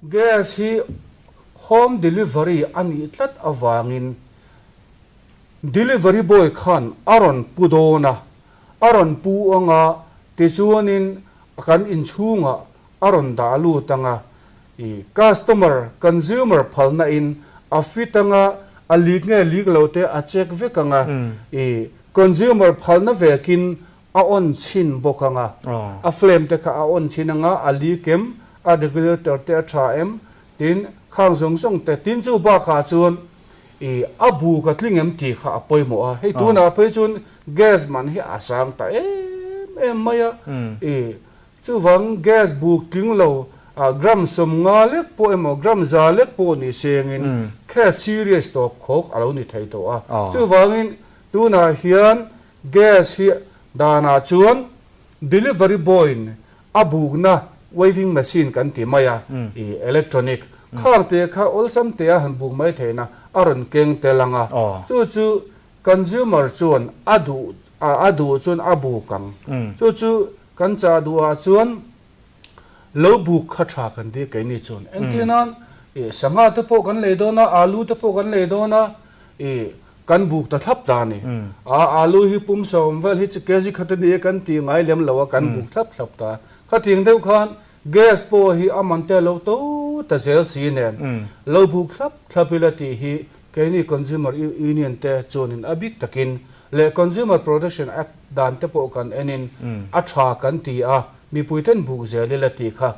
Gas hi home delivery a nih tlat avangin delivery boy khan a rawn pu dawn a, a rawn pu anga tichuanin kan inchhungah a rawn dah lut anga i customer, consumer phalna in a fit anga a leak nge leak lo te a check vek anga i consumer phalna vekin a on chhin bawk anga a flame te kha a on chhin anga a leak em a regulator te a tha em tin khang zawng zawng te tin chu bakah chuan i a buk a tling em tih kha a pawimawh a hei tunah phei chuan gas man hi a sang ta em em mai a i Chuvang gas buk tling lo ah gram 50 lek pawh emaw gram 100 lek pawh ni sengin case serious tawp khawk a lo ni thei tawh a. Chuvangin tunah hian gas hi danah chuan delivery boy in a bukna waving machine kan ti mai a, i electronic khang te kha awlsam te a han buk mai theihna a rawn keng tel ang a. Chu chu consumer chuan a duh a duh chuan a buk ang. Chu chu Kan chah duh ah chuan lo buk kha tha kan ti keini chuan. Engtir nan ih sangha te pawh kan lei dawn a, alu te pawh kan lei dawn a, ih kan buk ta thlap ta a ni. A alu hi pum 10 vel hi chu kg khat a ni e kan tih ngai lem lo a, kan buk thlap thlap ta. Khatiang deuh khan gas pawh hi a man te lo to ta zel si nen lo buk thlap thlap ila tih hi keini Consumer Union te chuanin a bik takin leh Consumer Protection Act dan te pawh kan enin a tha kan ti a, mipui ten buk zel ila tih kha.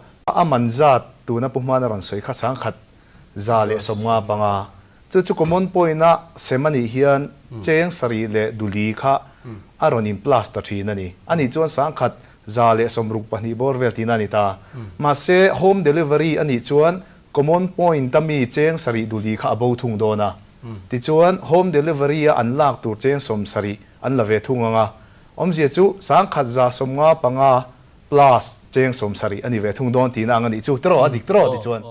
A man zat tuna Pu Hmana rawn sawi kha 135, chu chu common point a sem a nih hian cheng 7 leh duli kha a rawn in plus ta thin a ni. A nih chuan 162 bawr vel tihna a ni ta. Mahse home delivery a nih chuan common point a mi cheng 7 duli kha a bo thung dawn a. Tichuan home delivery a an lak tur cheng 70 an la ve thung ang a, awmzia chu 155 plus cheng 70 a ni ve thung dawn tihna ang a nih chu tiraw a dik tiraw tichuan.